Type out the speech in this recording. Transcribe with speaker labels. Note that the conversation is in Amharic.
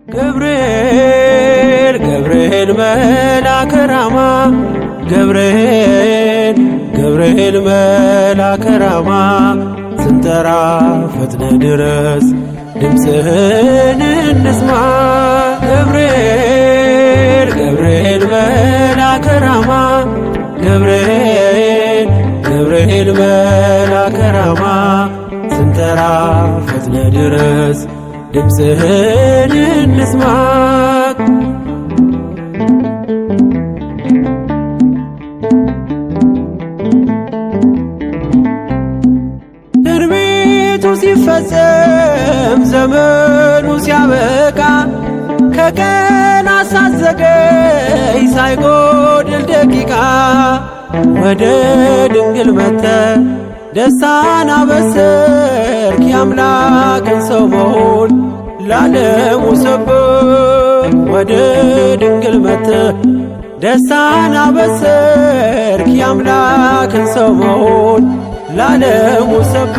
Speaker 1: ገብርኤል ገብርኤል መልአከ ራማ፣ ገብርኤል ገብርኤል መልአከ ራማ፣ ስንጠራ ፈጥነ ድረስ ድምፅህን እንስማ። ገብርኤል ገብርኤል መልአከ ራማ፣ ገብርኤል ገብርኤል መልአከ ራማ፣ ስንጠራ ፈጥነ ድረስ ድምፅህን እንስማ። ትንቢቱ ሲፈጸም ዘመኑ ሲያበቃ፣ ከቀን ሳትዘገይ ሳይጎድል ደቂቃ፣ ወደ ድንግል መተ ደስታን አበሰርክ፣ የአምላክን ሰው መሆን ላለሙ ሰብክ። ወደ ድንግል መተ ደስታን አበሰርክ፣ የአምላክን ሰው መሆን ላለሙ ሰብክ።